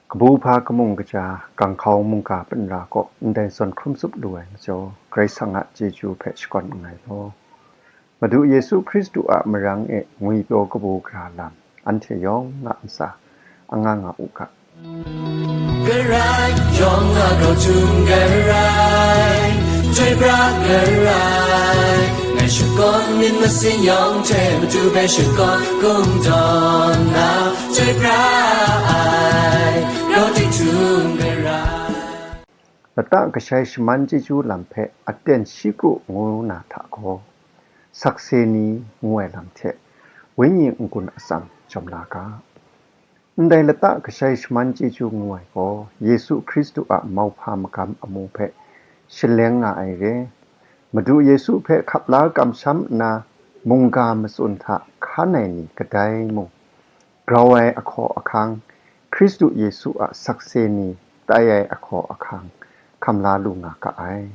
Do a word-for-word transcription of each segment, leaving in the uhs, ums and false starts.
Kabu hpa kamung kaja, ganghkau mungga panra kaw ndai zawn hkrum tsup lu ai majaw, Karai Kasang a chyeju hpe shakawn nngai law. Madu Yesu Hkristu a marang e ngwipyaw kabu gara lam, anhte yawng a ntsa anga nga u ga. Karai yawng a grau htum karai, chyoi pra karai, ngai shakawn myit masin yawng hte Madu hpe shakawn kungdawn na, chyoi pra ai, grau ting htum karai. Lata kashai shaman chyeju lam hpe aten shi kru ngu na hta gaw, sakse ni ngu ai lam hte wenyi n-gun atsam jawm la ga. Ndai lata kashai shaman chyeju ngu ai gaw, Yesu Hkristu a mauhpa magam amu hpe shaleng nga ai re. Madu Yesu hpe hkap la kamsham nna, mungga matsun hta hkan ai ni kadai mung, grau ai ahkaw ahkang, Hkristu Yesu a sakse ni tai ai ahkaw ahkang, hkam la lu nga ga ai.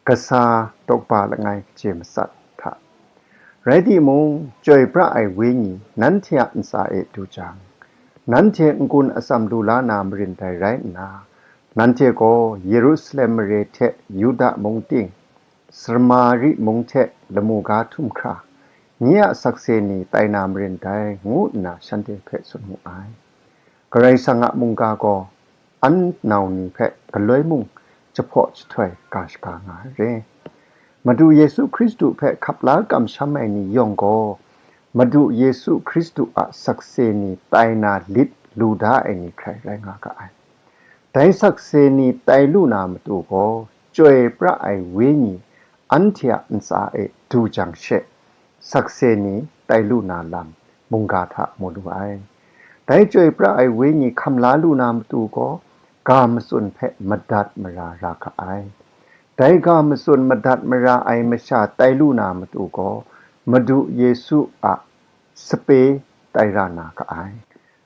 Kasa dawkba langai kaji matsat hta. Rai timung, chyoi pra ai wenyi nanhte a ntsa e du jang, nanhte n-gun atsam lu la na marin dai rai nna, nanhte gaw Yerusalem mare hte Yuda mung ting, Samari mung hte lamu ga htum hkra, nye a sakse ni tai na marin dai, ngu nna shanhte hpe tsun mu ai. Karai Kasang a mungga gaw an nau ni hpe galoi mung jahpaw jahtoi ga shaga nga ai re. Madu Yesu Hkristu hpe hkap la kamsham ai ni yawng gaw, Madu Yesu Hkristu a sakse ni tai na lit lu da ai ni hkrai rai nga ga ai. Dai sakse ni tai lu na matu gaw, chyoi pra ai wenyi anhte a ntsa e du jang she, sakse ni tai lu na lam mungga hta mu lu ai. Dai chyoi pra ai wenyi hkam la lu na matu gaw, ga matsun hpe madat mara ra ga ai. Dai ga matsun madat mara ai masha tai lu na matu gaw, Madu Yesu a sape tai ra na ga ai.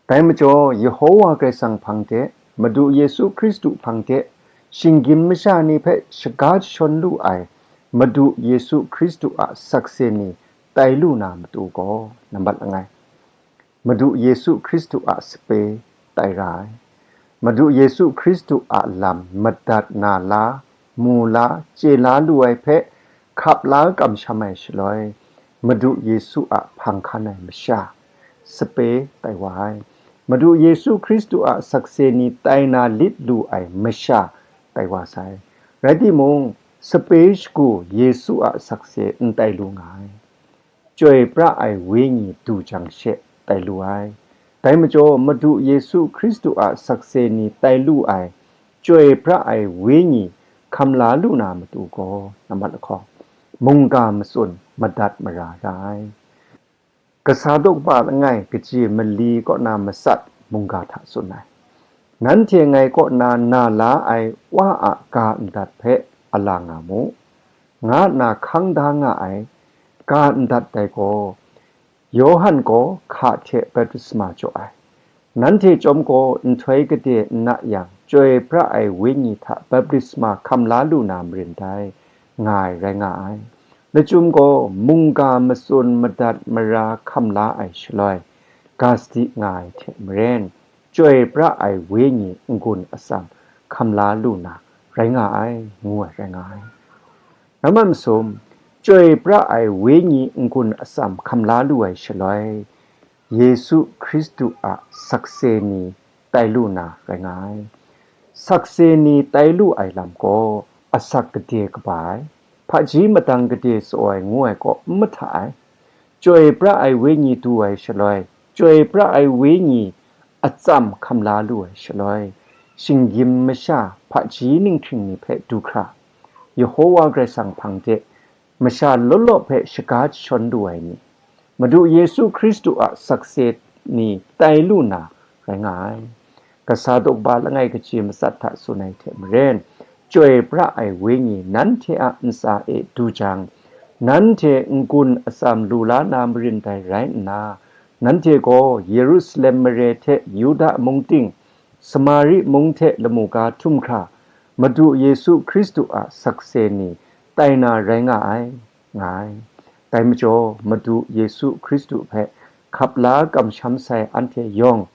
Dai majaw, Yehowa Karai Kasang hpang de, Madu Yesu Hkristu hpang de, shinggyim masha ni hpe shaga jashawn lu ai Madu Yesu Hkristu a sakse ni tai lu na matu gaw, nambat langai, Madu Yesu Hkristu a sape tai ra ai. Madu Yesu Hkristu a lam madat na la, mu la, chye la lu ai hpe hkap la kamsham ai shaloi, Madu Yesu a hpang hkan ai masha, sape tai wa ai. Madu Yesu Hkristu a sakse ni tai na lit lu ai masha tai wa sai. Rai timung, sape shagu Yesu a sakse n tai lu nga ai. Chyoi pra ai wenyi du jang she tai lu ai. Dai majaw, Madu Yesu Hkristu a sakse ni tai lu ai, chyoi pra ai wenyi hkam la lu na matu gaw, nambat lahkawng, mungga matsun madat mara ra ai. Kasa dawkba langai kaji mali kaw na matsat mungga hta tsun ai. Nanhte ngai kaw na na la ai Wa a ga ndat hpe a la nga mu, nga nna hkang da nga ai ga ndat dai gaw, Yawhan gaw hka hte baptisma jaw ai. Nanhte chyawm gaw nhtoi gade n na yang, chyoi pra ai wenyi hta baptisma hkam la lu na marin dai, nga ai rai nga ai. Lachyum gaw mungga matsun madat mara hkam la ai shaloi, ga sadi nga ai hte maren, chyoi pra ai wenyi n-gun atsam hkam la lu na rai nga ai, ngu ai rai nga ai. Nambat masum, chyoi pra ai wenyi n-gun atsam hkam la lu ai shaloi, Yesu Hkristu a sakse ni tai lu na rai nga ai. Sakse ni tai lu ai lam gaw asak gade kaba ai, hpaji madang gade tsaw ai ngu ai kaw n mahta ai. Chyoi pra ai wenyi du ai shaloi, chyoi pra ai wenyi atsam hkam la lu ai shaloi, shinggyim masha hpaji ninghkring ni hpe du hkra, Yehowa Karai Kasang hpang de masha law law hpe shaga jashawn lu ai ni, Madu Yesu Hkristu a sakse ni tai lu na rai nga ai. Kasa dawkba langai kaji matsat hta tsun ai hte maren, chyoi pra ai wenyi nanhte a ntsa e du jang, nanhte n-gun atsam lu la na marin dai rai nna, nanhte gaw Yerusalem mare hte Yuda mung ting, Samari mung hte lamu ga htum hkra, Madu Yesu Hkristu a sakse ni tai na rai nga ai, nga ai. Dai majaw, Madu Yesu Hkristu hpe hkap la kamsham sai anhte yawng,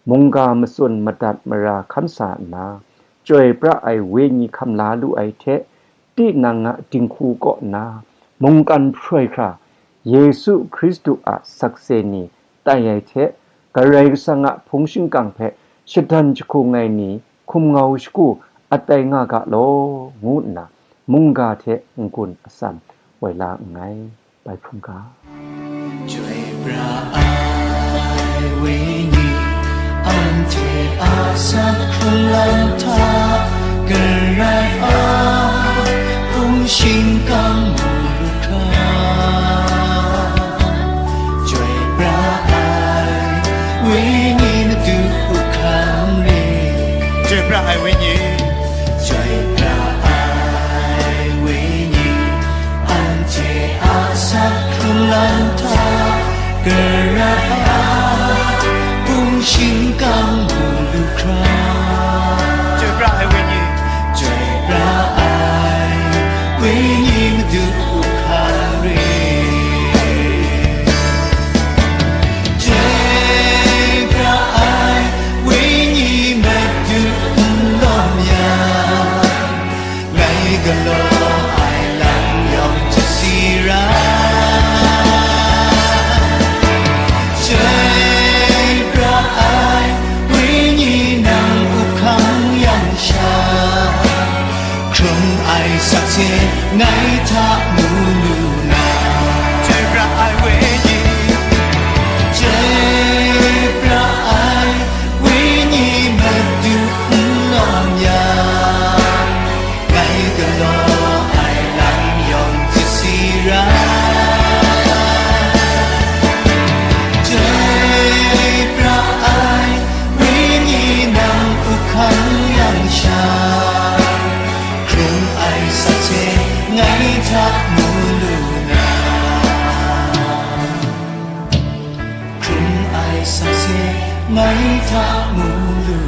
mungga matsun madat mara hkan sa nna, chyoi pra ai wenyi hkam la lu ai hte, tinang a dinghku kaw nna mungkan hproi hkra, Yesu Hkristu a sakse ni tai ai hte, Karai Kasang a hpung shingkang hpe shadan jahkung ai ni hkum ngau shagu atai nga ga law, ngu nna mungga hte n-gun atsam woi la nngai. Bai hpung ga. Chyoi pra ai wenyi, anhte a asak hkrung lam hta, Karai a hpung shingkang mu lu hkra. Chyoi pra ai wenyi, Madu hkam re. Chyoi pra ai wenyi. Chyoi pra ai wenyi, anhte a asak hkrung lam hta, Karai a hpung shingkang mu lu hkra. Chyoi pra ai wenyi. Chyoi pra ai wenyi, Madu hkam re. Chyoi pra ai wenyi, Madu n lawm yang, ngai galaw ai lam yawng hte si ra. Chyoi pra ai wenyi, nang up hkang yang sha, hkrung ai sakse ngai hta mu lu na. Chyoi pra ai wenyi. Chyoi pra ai wenyi, Madu n lawm yang, ngai galaw ai lam yawng hte si ra. Chyoi pra ai wenyi, nang up hkang yang sha, hkrung ai sakse ngai hta mu lu na. Hkrung ai sakse ngai hta mu lu